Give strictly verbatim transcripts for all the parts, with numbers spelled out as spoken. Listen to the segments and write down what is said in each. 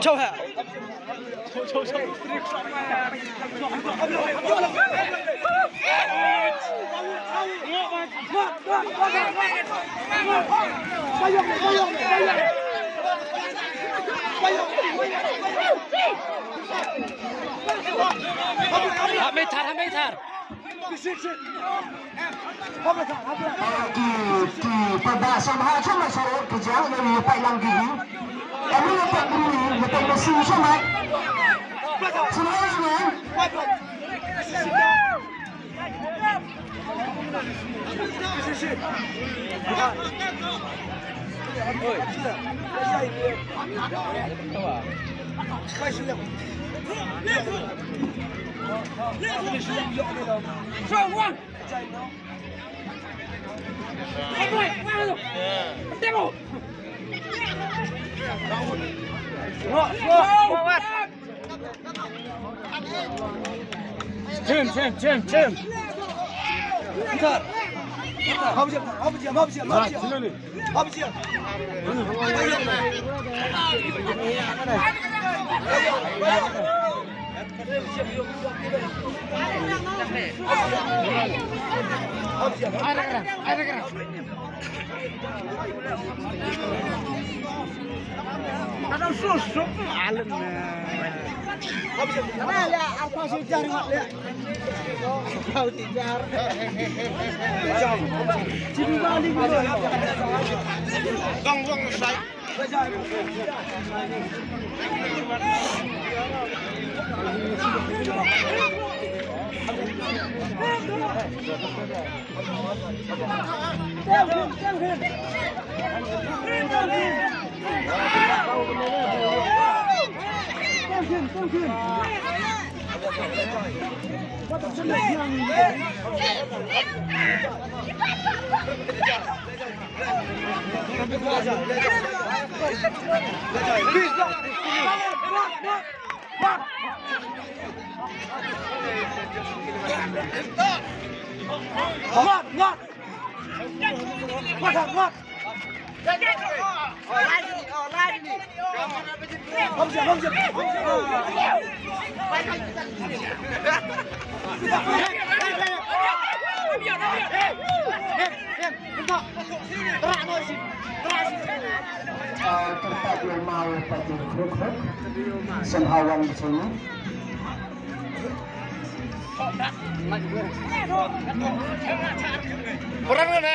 Chau ha. Ha mei thar, ha mei thar. Ki, ki, pada sama ha, sama sa, ki jang, yang ni, pai lang ki ni. Kami ni, tak beri, betul besi, sama. Sama, sama. Jim, Jim, Jim, Jim. Peter. Peter. Hop, jump, hop, jump, hop, jump, hop, jump. Hop, jump. Hop, jump. Ada kena, ada kena. Ada susu, alen. Hop, jump. Ada ya, apa sih cari mak ya? Kau tidak. Cuma di mana? Bang, bang, saya. Somehow one sini. Orang mana?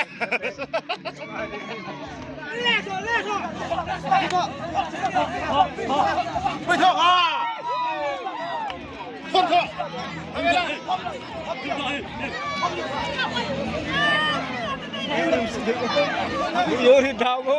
Yori dago.